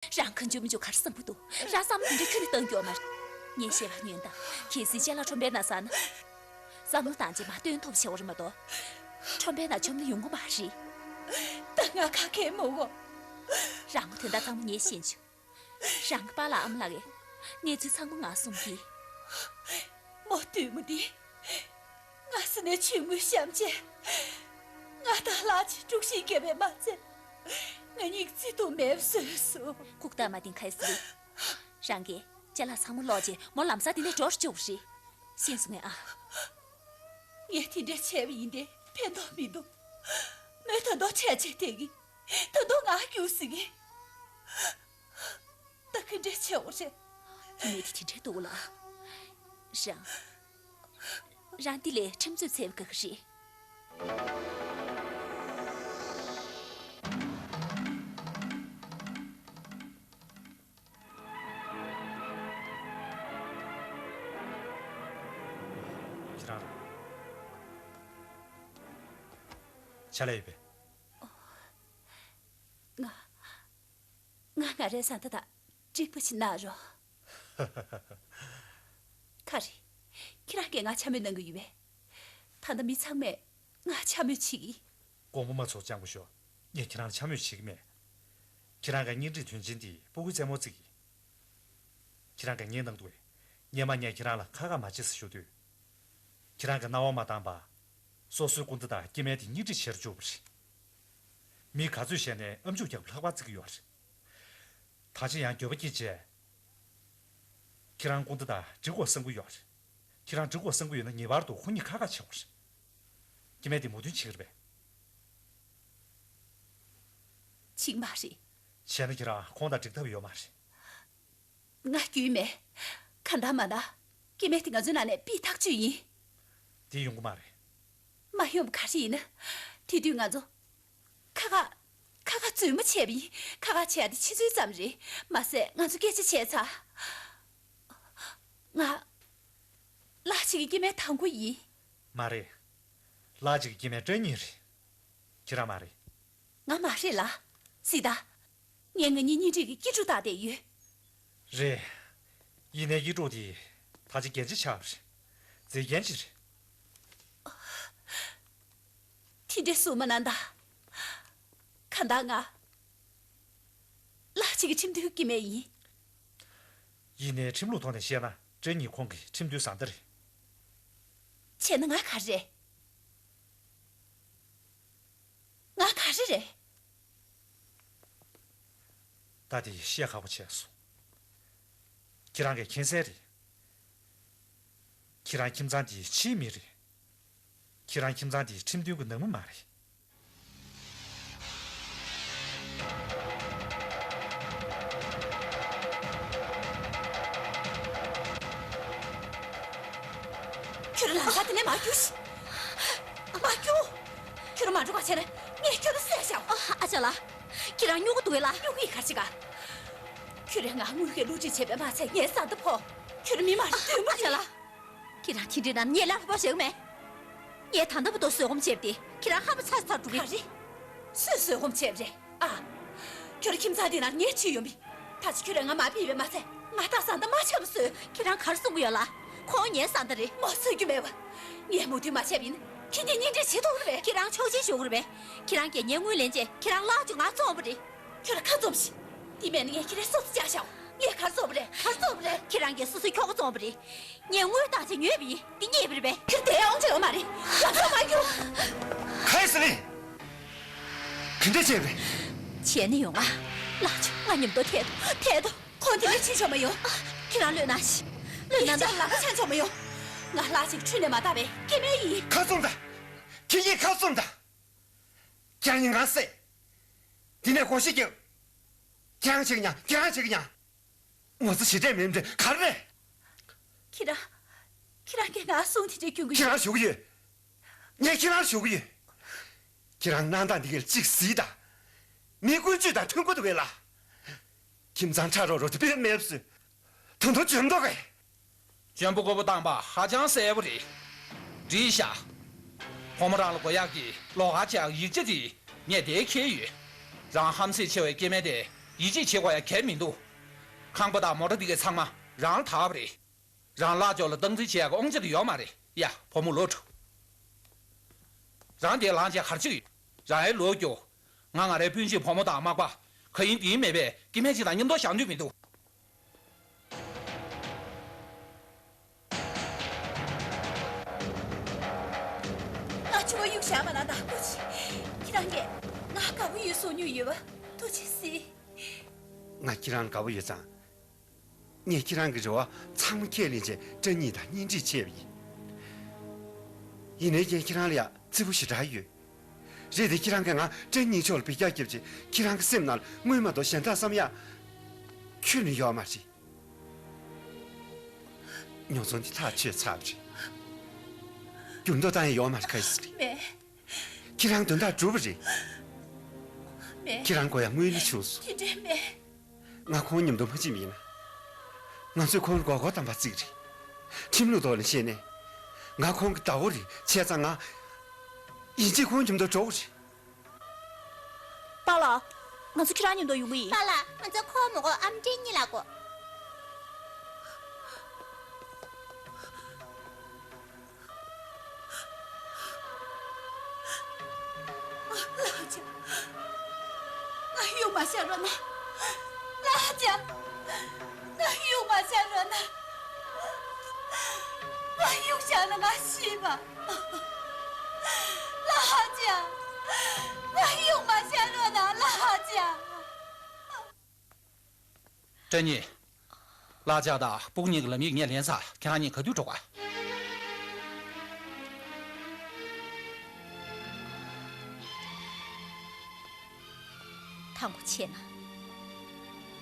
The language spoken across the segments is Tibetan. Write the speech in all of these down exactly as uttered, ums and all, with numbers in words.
རང་གང་བྱུང་མི་བྱུང་ག་རེ་བསམ་གྱི་འདུག་རང་བསམ་བློ་དེ་འདྲ་ཁྱོན་ནས་བཏང་རྒྱུ་ཡོད་མ་རེད། ངས་བཤད་པ་ཉོན་དང་། གལ་སྲིད་ཅ་ལག་ཁྲོམ་པའི་ནང་ཟག་ན། བསམ་བློ་བཏང་རྗེས་མར་བཏོན་ཐུབ་བྱེད་པ་རེད་མ་གཏོགས། ཁྲོམ་པའི་ནང་མཆོད་མེ་ཡོང་གི་མ་རེད། ད་ང་ཁ་ཁེལ་མི་དགོས། རང་ངོ་དོན་དག་ཚང་མ་ངས་ཤེས་བྱུང་། རང་གི་པཱ་ལགས་ཨ་མ་ལགས་ཀྱིས་གནས་ཚུལ་ཚང་མ་ང་གསུང་གིས། མོ་བདུད་མོ་འདི། ང་སྲིད་ནས་ཆུང་ངུའི་གཤམ་བཅས། ང་དང་ལགས་ཀྱིས་དཀྲུག་ཤིང་བརྒྱབ་པས་མ་ཚད། ང་གཉིས་བརྩེ་དུང་མེད་པ་བཟོས་སོང་། ལྐུགས་རྟགས་མ་བསྟན་ཁ་ཡ་སི་ལི། རང་གིས་ཅ་ལག་ཚང་མ་སློག་རྗེས་མོ་ལམ་སང་འདི་ནས་འགྲོ་རུ་བཅུག་རེད། ཤེས་སོང་ངས་ཨ། ངས་དེ་འདྲ་བྱས་པ་ཡིན་ཏེ་ཕན་ཐོགས་མི་འདུག་མོས་ད་དུང་འཕྲལ་ཆེར་བསྡད་ཀྱི། ད་དུང་ང་རྒྱུགས་ཟེར་གྱི། ད་ག་འདྲ་བྱེད་དགོས་རེད། གནས་དེ་དེ་འདྲ་འདུག་ལ། རང་། རང་འདི་ལས་ཁྲིམས་རྩོད་འཚོལ་དགོས་ཀྱི་རེད། ཁྱེད་རང་རང་། ཕྱག་ལས་ཡོད་པས། ང་། ང་ང་རའི་བཟའ་ཟླ་དང་འགྲིག་པ་ཞིག་གནང་རོགས། ག་རེ། ཁྱེད་རང་གིས་ང་འཕྱ་སྨོད་གནང་གི་ཡོད་པས། ད་ལྟ་མི་ཚང་མས་ང་འཕྱ་སྨོད་བྱེད་ཀྱི། དགོངས་པ་མ་ཚོམ། སྤྱང་པོ་ཤོག་ངས་ཁྱེད་རང་ལ་འཕྱ་སྨོད་བྱེད་ཀྱི་མེད། ཁྱེད་རང་གི་གཉེན་སྒྲིག་དོན་ཆེན་དེ་སྤུ་གུའི་རྩེད་མོར་བརྩི་གི། ཁྱེད་རང་གིས་ཉན་བཏང་འདུག་པས། སྔོན་མ་ངས་ཁྱེད་རང་ལ་ཁ་ཁ་མ་བྱེད་ཟེར་ཞུ་དུས། ཁྱེད་རང་གིས་སྣང་བ་མ་བཏང་པར། སོ་སོའི་སྐུ་ཟླ་དང་སྐྱེ་དམན་དེ་གཉེན་སྒྲིག་བྱེད་རུ་བཅུག་པ་རེད། མི་ག་ཚོད་བཤད་ནའི་ཨམ་ཅོག་རྒྱག་པ་ལྷག་པར་བརྩི་གི་ཡོད་རེད། ད་ཆ་ཡང་འགྱོད་པ་སྐྱེས་བྱས། ཁྱེད་རང་སྐུ་ཟླ་དང་འགྲིག་དགོས་བསམ་གྱི་ཡོད་རེད། ཁྱེད་རང་འགྲིག་དགོས་བསམ་གྱི་ཡོད་ན་ངེས་པར་དུ་ཁོ་གཉིས་ཁ་ཁ་བྱེད་དགོས་རེད། སྐྱེ་དམན་དེ་མོས་མཐུན་བྱེད་ཀྱི་རེད་པས། བྱེད་ཀྱི་མ་རེད། བྱས་ན་ཁྱེད་རང་ཁོང་དང་འགྲིག་ཐབས་ཡོད་མ་རེད། ང་རྒྱུས་མེད། གང་ལྟར་མ་ན། སྐྱེ་དམན་དེ་ང་ཚོའི་ནང་ནས་ཕུད་ཐག་ཆོད་ཡིན། དེ་ཡོང་གི་མ་རེད། མ་ཡོང་བ་ག་རེ་ཡིན་ན། དེ་དུས་ང་ཚོ། ཁ་ཁ། ཁ་ཁ་རྫུན་མ་བྱས་པ་ཡིན། ཁ་ཁ་བྱས་ཏེ་ཕྱི་ཚུལ་ཙམ་རེད། མ་ཟད་ང་ཚོ་སྐད་ཆ་བྱས་ཚར། ང་། ལགས་ཅིག་གི་སྐྱེ་དམན་དང་པོ་ཡིན། མ་རེད། ལགས་ཅིག་གི་སྐྱེ་དམན་སྐྲག་སྣང་རེད། ཁྱེད་རང་མ་རེད། ང་མ་རེད་ལགས། སི་ཏཱ། ངས་ང་གཉིས་གཉེན་སྒྲིག་གི་སྐྱིད་སྡུག་བལྟས་བསྡད་ཡོད། རེད། ཡིན་ནའི་སྐྱིད་སྡུག་དེ་ད་ཆ་རྒྱན་ཆ་ཆགས་པ་རེད། རྫས་རྒྱན་ཅིག་རེད། དེ་འདྲའི་སུ་མ་ན་ད། གང་ལྟར་ང་། ལགས་ཅིག་གི་ཁྲིམས་མཐུན་སྐྱེ་དམན་ཡིན། ཡིན་ནའི་ཁྲིམས་ལུགས་ཐོག་ནས་བཤད་ན་སྐྲག་སྣང་ཁོང་གི་ཁྲིམས་མཐུན་བཟའ་ཟླ་རེད། བྱས་ན་ང་ག་རེ་རེད། ང་ག་རེ་རེད། ད་དེ་བཤད་ཁག་པོ་བྱས་སོང་། ཁྱེད་རང་གིས་མཁྱེན་གསལ་རེད། ཁྱེད་རང་ཁྱིམ་ཚང་འདིའི་ཕྱིའི་མི་རེད། ཁྱེད་རང་ཁྱིམ་ཚང་འདིའི་ཁྲིམས་མཐུན་གྱི་ནང་མི་མ་རེད། ཁྱོད་རང་ལམ་ཁ་དེ་ནས་མར་རྒྱུགས་ཤིག་མར་རྒྱུགས། ཁྱོད་རང་མ་འགྲོ་བ་བྱས་ན་ངས་ཁྱོད་རང་བསད་བཞག་ཨ་ཅག་ལགས། ཁྱེད་རང་སྨྱོ་གི་འདུག་གས་ལགས། སྨྱོ་གི་ག་རེ་བྱེད་ག་ཁྱོད་རང་ང་དངུལ་གྱི་བསླུ་བྲིད་བྱས་པས་མ་ཚད་ངའི་བཟའ་ཟླ་ཕོག་ཁྱོད་རང་མི་མ་རེད། བདུད་མོ་ཨ་ཅག་ལགས། ཁྱེད་རང་དེ་འདྲའི་ནང་ངས་ལབ་པ་བྱེད་གི་མེད། ངས་ད་ལྟ་བར་དུ་བཟོད་སྒོམ་བྱས་པ་དེ་ཁྱེད་རང་ཧ་མ་ཚ་ཚ་འགྲོ་གི་ག་རེ། སུས་བཟོད་སྒོམ་བྱས་པ་རེད་ཨ། ཁྱོད་རང་ཁྱིམ་ཚང་འདི་ནང་ངས་ཁྲིད་ཡོང་བི། ད་ཆ་ཁྱོད་རང་ང་མ་ཕུད་པས་མ་ཚད་ང་ད་བཟའ་ཟླ་མ་ཆགས་པ་བཟོས། ཁྱེད་རང་ག་རེ་གསུང་གི་ཡོད་ལགས། ཁོང་ངའི་བཟའ་ཟླ་རེད། མོ་གསོད་རྒྱུ་མེད་པ། ངས་མོས་མཐུན་མ་བྱས་པ་ཡིན་ན་ཁྱེད་གཉིས་གཉེན་སྒྲིག་བྱེད་ཐུབ་ཀྱི་རེད་པས། ཁྱེད་རང་ཆོག་མཆན་ཞུ་གི་རེད་པས། ཁྱེད་རང་གིས་ངའི་དངུལ་ལེན་རྗེས་ཁྱེད་རང་ལགས་ཀྱིས་ང་བཙོང་བ་རེད། ཁྱོད་རང་ཁ་བཙུམས་ཤིག་འདི་མེད་ན་ངས་ཁྱེད་རང་སོ་སོ་བཅག་བཞག་ངས་ག་རེ་བཙོང་བ་རེད། ག་རེ་བཙོང་བ་རེད། ཁྱེད་རང་གིས་སོ་སོའི་ཁྱོ་ག་བཙོང་བ་རེད། ངས་དངུལ་བཏང་བྱས་ཉོས་པ་ཡིན། འདི་རྙེད་པ་རེད་པས། ཁྱོད་དེ་ཡོང་ཆ་ཡོད་མ་རེད། ལམ་སང་མ་རྒྱུགས། ཁ་ཡ་ཟི་ལིང་། ག་འདྲ་བྱས་པ་རེད། བྱས་ན་ཡོང་ང་། ལགས་ཆོག་ང་མཉམ་དུ་ཐད་དོ། ཐད་དོ། ཁོང་དེ་ནས་ཕྱིན་ཆོག་མ་ཡོང་། ཁྱེད་རང་ལོས་གནང་ཞིག་ལོས་གནང་། ངས་ལམ་ཁ་ཕྱིན་ཆོག་མ་ཡོང་། ང་ལགས་ཅིག་ཁྲིམས་ལས་མ་འདའ་བའི་སྐྱེ་དམན་ཡིན། ཁ་བཙུམས་དང་། ཁྱེད་ཀྱིས་ཁ་བཙུམས་དང་། ཁྱེད་རང་གིས་ང་བསད། དེ་ནས་སྒོར་གཞས་རྒྱག་ཁྱེད་རང་བྱེད་ཀྱི་མྱང་། ཁྱེད་རང་བྱེད་ཀྱི་མྱང་། ངོ་ཚ་བྱེད་འདོད་མེད་མི་འདྲ་ག་རེ་རེད། ཁྱེད་རང་། ཁྱེད་རང་གིས་ང་གསུང་དེ་འདྲ་སྐྱོན་གྱི་ཡོད། ཁྱེད་རང་ཞུ་གི་ཡོད། ངས་ཁྱེད་རང་ཞུ་གི་ཡོད། ཁྱེད་རང་གནང་སྟངས་འདི་གས་ལ་གཅིག་གཟིགས་དང་། མི་ཀུན་སྤྱོད་དང་མཐུན་པོ་འདུག་གས་ལགས། ཁྱིམ་ཚང་ཁྲ་རོག་རོག་དེ་དཔེ་མེད་པ་བཟོས། ད་དུང་འཇོན་མདོག་གིས། འཇོན་པོ་རྒོད་པོ་བཏང་པ་ཧ་ཅང་གསལ་པོ་རེད། འགྲིག་ཤག་ཕོ་མོ་རང་ལ་དགོས་ཡག་གི་ལོགས་ཀ་བྱེད་ཡག་ཡིག་ཆ་དེ་ངས་དེར་འཁྱེར་ཡོད། རང་ཧམ་སེམས་ཆེ་བའི་སྐྱེ་དམན་དེ་ ཡིད་ཆེས་བྱེད་དགོས་ཡ་གལ་མི་འདུག། ཁང་པ་དང་མོ་ཊ་འདི་གའི་ཚང་མ་རང་ལ་བདག་པ་རེད། རང་ལག་ཕྱོགས་ལ་སྟངས་འཛིན་བྱེད་ཡག་གི་དབང་ཆ་དེ་ཡོད་མ་རེད་ཡ། བུ་མོ་ལོ་དྲུག། རང་དེ་ལངས་བྱས་ག་རེ་བྱེད་ཀྱི་ཡོད། རང་ཡའི་ལོ་རྒྱུ། ང་ང་རའི་སྤུན་མཆེད་བུ་མོ་དང་མག་པ། ག་ཡིན་འདི་ཡིན་མེད་པས་སྐྱེ་དམན་ཅིག་དང་མཉམ་དུ་བཞག་འདོད་མི་འདུག། ང་ཆུ་བ་གཡུག་བཞག་པ་ལ་བདག་པོ་བྱེད། ཁྱེད་རང་གིས་ང་དགའ་པོ་ཡོད་གསུང་མྱོང་ཡོད་པ་ཐུགས་རྗེ་གཟིགས། ང་ཁྱེད་རང་ལ་དགའ་པོ་ཡོད་ཙང་། ངས་ཁྱེད་རང་གི་རེ་བ་ཚང་མ་ཁས་ལེན་བྱས་བཀྲ་ཉིད་དང་གཉེན་སྒྲིག་བྱས་པ་ཡིན། ཡིན་ནའི་ངས་ཁྱེད་རང་ལ་ཡང་བརྩེ་པོ་ཞེ་དྲག་ཡོད། རེད་དེ་ཁྱེད་རང་གིས་ང་བཀྲ་ཉིད་མཆོག་ལ་འབུད་རྒྱག་བརྒྱབ་བྱས་ཁྱེད་རང་གི་སེམས་ནང་ལ་དངུལ་མ་གཏོགས་གཞན་དག་བསམ་ཡག་ཁྱོན་ནས་ཡོད་མ་རེད། ཉོ་ཚོང་འདི་ཐག་ཆོད་ཚར་བ་རེད། འགྱུར་ལྡོག་བཏང་ཡག་ཡོད་མ་རེད། ཁ་ཤས་རེད། མེད། ཁྱེད་རང་དོན་དག་གྲུབ་པ་རེད། མེད། ཁྱེད་རང་དགོས་ཡག་དངུལ་ནི་བྱུང་སོང་། དེ་འདྲས་མེད། ང་ཁོང་མཉམ་དུ་མ་ཕྱིན་པ་ཡིན་ན། ང་ཚོས་ཁོང་ལ་མགོ་སྐོར་བཏང་པ་ཙིག་རེད། ཁྲིམས་ལུགས་ཐོག་ནས་བཤད་ནས། ང་ཁོང་གི་ཟླ་བོ་རེད། བྱས་ཙང་ང་ཡིན་གཅིག་ཁོང་མཉམ་དུ་འགྲོ་དགོས་རེད། པཱ་ལགས། ང་ཚོ་ཁྱེད་རང་མཉམ་དུ་ཡོང་གི་ཡིན། པཱ་ལགས། ང་ཚོ་ཁོ་མོ་གོ་ཨམ་ཏྲེ་གཉིས་ལ་གོ། ལྷ་རྒྱལ། ང་གཡུག་མ་བཞག་རོགས་གནང་། ལྷ་རྒྱལ། ང་གཡུག་མ་བཞག་རོགས་གནང་། ང་གཡུག་བཞག་ན་ང་ཤི་བ། ལྷ་རྒྱལ། ང་གཡུག་མ་བཞག་རོགས་གནང་། ལྷ་རྒྱལ། བཀྲ་ཉིད། ལྷ་རྒྱལ་དང་སྤུ་གུ་གཉིས་ཀྱི་ལམ་ཡིག་ངས་ལེན་ཚར། ཁྱེད་རང་གཉིས་ག་དུས་འགྲོ་ག། དང་པོ་བྱས་ན།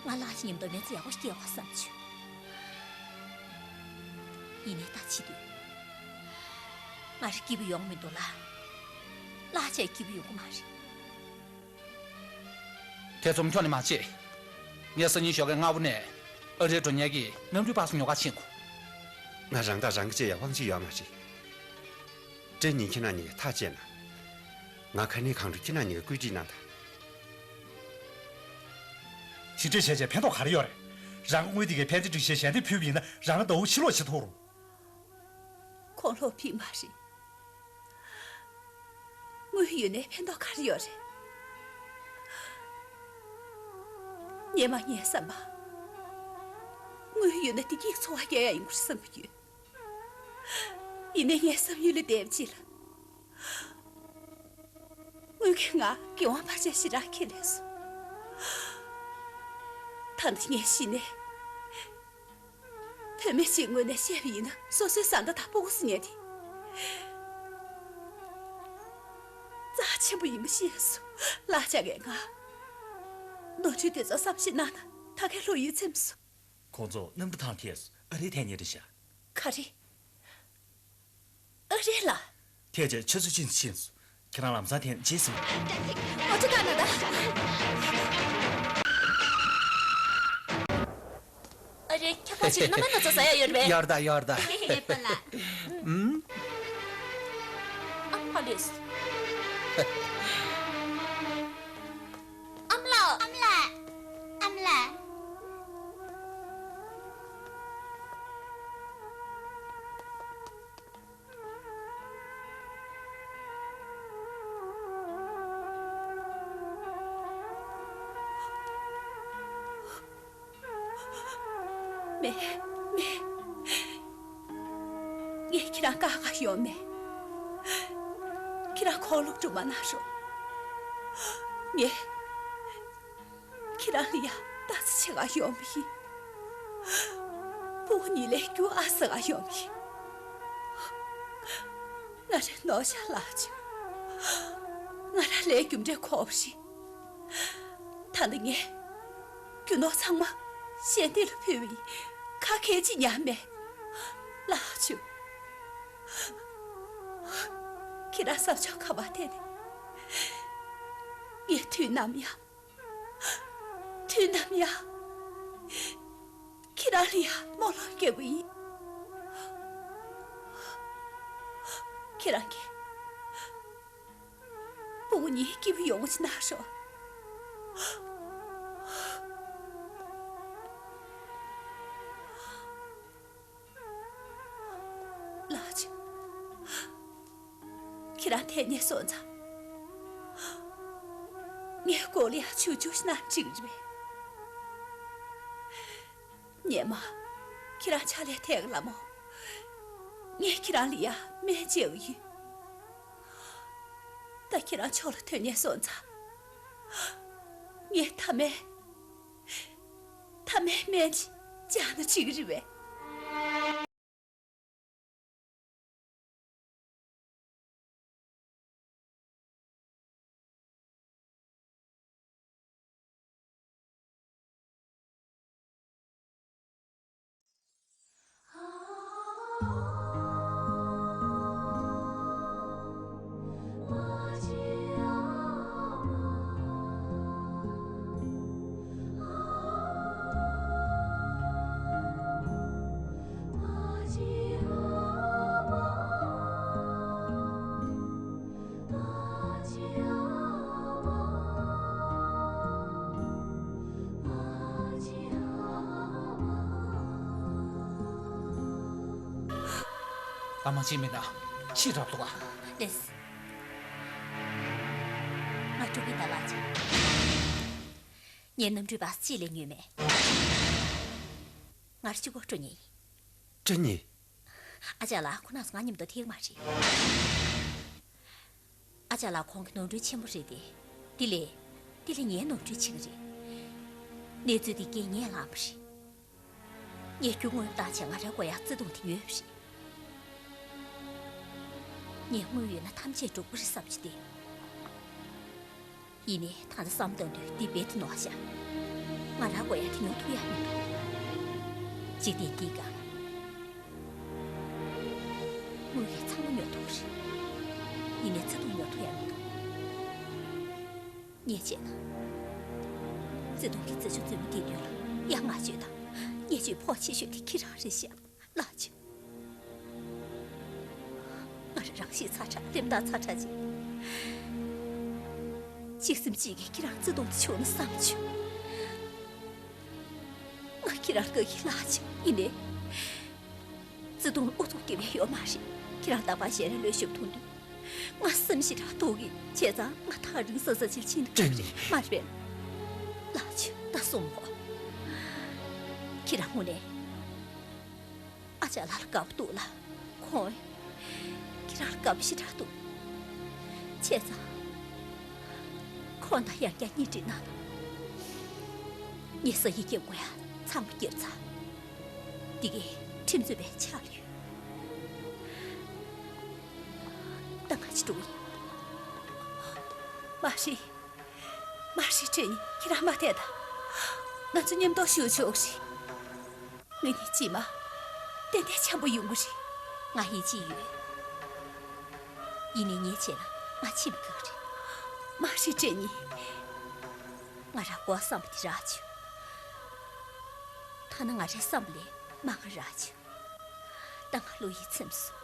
ང་ལྷ་རྒྱལ་མཉམ་དུ་མི་ཚེ་ཡག་པོ་སྐྱེལ་དགོས་བསམ་བྱུང་། ཡིན་ནའི་ད་བྱེད་དུས། ང་རང་སྐྱིད་པོ་ཡོང་མི་འདུག་ལ། ལྷ་རྒྱལ་སྐྱིད་པོ་ཡོང་གི་མ་རེད། ཐེ་ཚོམ་ཁྱོན་ནས་མ་བྱེད། ངས་སང་ཉིན་ཞོགས་ཀས་སྔ་པོ་ནས་ཨ་རིར་འགྲོ་མཁན་གྱི་གནམ་གྲུའི་པ་སེ་ཉོ་གར་ཕྱིན་གོ། ང་རང་ཐག་རང་གིས་བཅད་ཡག་དབང་ཆ་ཡོད་མ་རེད། བཀྲ་ཉིད། ཁྱེད་རང་གཉིས་ཀས་ཐག་བཅད་ན། ང་ཁ་ནས་གང་འགྲོ་ཁྱེད་རང་གཉིས་ཀས་བཀོད་སྒྲིག་གནང་དང་། ཞི་འགྲིག་བྱས་བྱས་ཕན་ཐོགས་ག་རེ་ཡོད་རེད། རང་གི་དངུལ་དེ་གའི་ཕན་བདེ་སྒྲིག་བྱས་ཞལ་འདེབས་ཕུལ་བ་ཡིན་ན་རང་གི་ཟླ་བོ་ཕྱིར་ལོག་བྱེད་ཐུབ་རུང་། ཁོང་ལོག་ཕེབས་མ་རེད། དངུལ་ཡོད་ནའི་ཕན་ཐོགས་ག་རེ་ཡོད་རེད། སྔོན་མ་ངའི་བསམ་པར། དངུལ་ཡོད་ན་བདེ་སྐྱིད་འཚོ་བ་སྐྱེལ་ཡག་ཡིན་དགོས་བསམ་གྱི་ཡོད། ཡིན་ནའི་ངའི་བསམ་ཡུལ་ལས་འདས་པ་ཅིག་ལ། དངུལ་གྱིས་ང་གི་དབང་བར་ཆད་ཞེ་དྲག་ཁྱེར་ལས་སོང་། ད་ནི་ངས་ཤི་ནས། བུད་མེད་ཅིག་ངོས་ནས་བཤད་པ་ཡིན་ན། སོ་སོའི་བཟའ་ཟླ་དང་སྤུ་གུ་ཟེར་མཁན་དེ་རྩ་ཆེན་པོ་ཡིན་པ་ཤེས་སོང་། ལྷ་རྒྱལ་གྱིས་ང་ནོར་འཁྲུལ་དེ་ཚོ་བསམ་ཤེས་གནང་ན་ད་གའི་ལོ་ཡུན་ཚིམས་སོང་། ཁོང་ཚོ་གནམ་གྲུ་ཐང་ཐད་སོང་། ཨ་རིར་ཐད་མཁན་རེད་ཤག་ག་རེ། ཨ་རེད་ལ། ཐད་བྱས་ཆུ་ཚོད་གཅིག་ཕྱིན་སོང་། ཁྱེད་རང་ལམ་སང་ཐད་ནས་བརྗེད་སོང་། ཨོ་ཅི་ཀ་ན་ད། ཨ་རེད། ཁྱབ་ཁོངས་ཕྱིར་རྣམ་པ་སྣ་ཚོགས་ཟ་ཡག་ཡོད་རེད་པས། ཡོད་ད་ཡོད་ད། ཧེ་ཧེ་ཧེ་པ་ལ། ཨུམ། ཨ་ཕ་ལུས། ཨ་མ་ལགས། ཨ་མ་ལགས། ཨ་མ་ལགས། མེད། མེད། ངས་ཁྱེད་རང་བཀག་ག་ཡོང་མེད། ཁྱེད་རང་ཁོག་ལོག་སྒྲུབ་མ་གནང་རོགས། ངས་ཁྱེད་རང་ལ་ཡང་ལྟ་ཚུལ་ཆེ་ག་ཡོང་མི་ཤེས། སྤུ་གུ་གཉིས་ལས་རྒྱུ་ཨ་ས་ག་ཡོང་མི་ཤེས། ང་རང་ནོར་ཤག་ལགས་ཀྱི། ང་རང་ལས་རྒྱུ་འབྲས་ཁོག་པ་ཤི། ད་ནི་ངས་རྒྱུ་ནོར་ཚང་མ་ཞལ་འདེབས་ལ་ཕུལ་བ་ཡིན། ཁ་སྐད་ཅིག་ཉར་མེད། ལགས་ཀྱི། ཁྱེད་རང་བསམ་ཕྱོགས་ག་པར་ཐད་ནས། ངས་དུས་ནམ་ཡང་། དུས་ནམ་ཡང་། ཁྱེད་རང་ལ་ཡང་རྨོངས་ལོག་སྐྱེ་དགོས་ཡིན། ཁྱེད་རང་གིས། སྤུ་གུ་གཉིས་སྐྱིད་པོ་ཡོང་བ་ཅིག་གནང་རོགས། ཁྱེད་རང་ཐད་ཉེ་སོང་ཙང་། ངས་སྐོར་ལ་ཡ་ཆུ་ཆུ་ཞིག་ན་འགྲིག་རེད་པས། ཉེ་མ། ཁྱེད་རང་ཕྱག་ལས་ཐད་ལ་མོ། ངས་ཁྱེད་རང་ལ་ཡ་སྨན་བྱེད་ཡོད། ད་ཁྱེད་རང་ཕྱོགས་ལ་ཐོན་ཉེ་སོང་ཙང་། ངས་ཐ་མའི། ཐ་མའི་སྨན་ཅིག་བྱ་ན་འགྲིག་རེད་པས། ད་མ་བྱེད་མེད་ན་ཕྱི་རབ་ཏུ་བ། ལེས། ང་འགྲོ་གི་ད་ལགས་ཅི། ངས་གནམ་གྲུའི་བ་སི་ལས་ཉོས་མེད། ང་ར་གཅིག་པོ་འགྲོ་ཉེ་ཡིན། འགྲོ་ཉེ། ཨ་ཅག་ལགས་ཁོ་ན་ང་མཉམ་དུ་ཐེག་མ་རེད། ཨ་ཅག་ལགས་ཁོང་གི་ནོར་འཁྲུལ་ཆེན་པོ་རེད་དེ། དེ་ལས། དེ་ལས་ངའི་ནོར་འཁྲུལ་ཆེ་གི་རེད། གནས་ཚུལ་དེ་རྐྱེན་ངས་བསླངས་པ་རེད། ངས་རྒྱུ་དངོས་བཏགས་བྱས་ང་རའི་སྒོ་ཡག་བརྩེ་དུང་དེ་ཉོས་པ་རེད། ངས་དངུལ་ཡོད་ན་ཐམས་ཅད་འགྲུབ་ཀྱི་རེད་བསམ་གྱི་བསྡད། ཡིན་ནའི་ད་ལྟ་བསམ་བཏང་དུས་དེ་རྦད་དེ་ནོར་ཤག་ང་རའི་སྒོ་ཡག་དེ་ཉོ་ཐུབ་ཡག་མི་འདུག་འཇིག་རྟེན་འདིའི་སྒང་། དངུལ་གྱིས་ཚང་མ་ཉོ་ཐུབ་ཀྱི་རེད། ཡིན་ནའི་བརྩེ་དུང་ཉོ་ཐུབ་ཡག་མི་འདུག་ངས་བྱས་ན། བརྩེ་དུང་གི་རྩེ་མཆོག་བཙུན་མོ་འདིའི་མདུན་ལ་ཡར་མ་བརྗོད་དང་། ངས་བརྗོད་ཕོགས་ཆེ་ཤོས་དེ་ཁྱེད་རང་རེད་ཤག་ལགས་ཆོས། ང་རང་རང་ཤེད་ཚ་དྲགས་རེམ་ཐག་ཚ་དྲགས་ཅིག་གཅིག་སེམས་གཅིག་གིས་ཁྱེད་རང་བརྩེ་དུང་དུ་བྱུང་ན་བསམ་བྱུང་། ང་ཁྱེད་རང་དགའ་གི་ལགས་ཆོས། ཡིན་ནའི། བརྩེ་དུང་ལ་ཨུ་ཚུགས་སྐྱེ་བའི་ཡོད་མ་རེད། ཁྱེད་རང་རྟག་པར་ཞལ་རས་ལོས་ཤུབ་མཐོང་དུས། ང་སེམས་ཞེ་དྲག་སྡུག་གི། བྱས་ཙང་ང་ཐག་རིང་ས་ས་ཕྱིར་ཕྱིན་དུ། སྐྲན་ནི། མ་རེད། ལགས་ཆོས་ད་གསུངས་མོ། ཁྱེད་རང་དངོས་གནས་ཨ་ཅག་ལགས་ལ་དགའ་པོ་འདུག་ལ། ཁོང་ཁྱེད་རང་ལ་དགའ་པོ་ཞེ་དྲག་འདུག་བྱས་ཙང་ཁོང་དང་ཡང་བསྐྱར་གཉེན་སྒྲིག་གནང་དང་། ངས་ས་ཡི་སྐྱེ་དངོས་ཡང་ཚང་མ་བསྐྱུར་ཚར། འདི་གའི་ཁྲིམས་རྩོད་པའི་ཕྱག་ལ་ཡོད། ད་ང་ཅི་འགྲོ་ཡིན། མ་ཧྲི། མ་ཧྲི་ཁྲེ་ཉི་ཁྱེད་རང་མ་བསྡད་དང་། ང་ཚོ་མཉམ་དུ་བཞུགས་ཆོག་ཤིག་ང་གཉིས་ཕྱི་མ་ཏན་ཏན་འཆམ་པོ་ཡོང་གི་རེད། ང་ཡིད་ཆེས་ཡོད། ཡིན་ནའི་ངས་བྱས་ན་ང་ཕྱི་མ་དགའ་གི་རེད། མ་ཧྲི་ཁྲེ་ཉི། ང་རང་མགོ་བསམ་པ་དེ་རག་བྱུང་། ཐ་ན་ང་རའི་བསམ་པ་ལས་མང་བ་རག་བྱུང་། ད་ང་བློ་ཡིད་ཚིམ་སོང་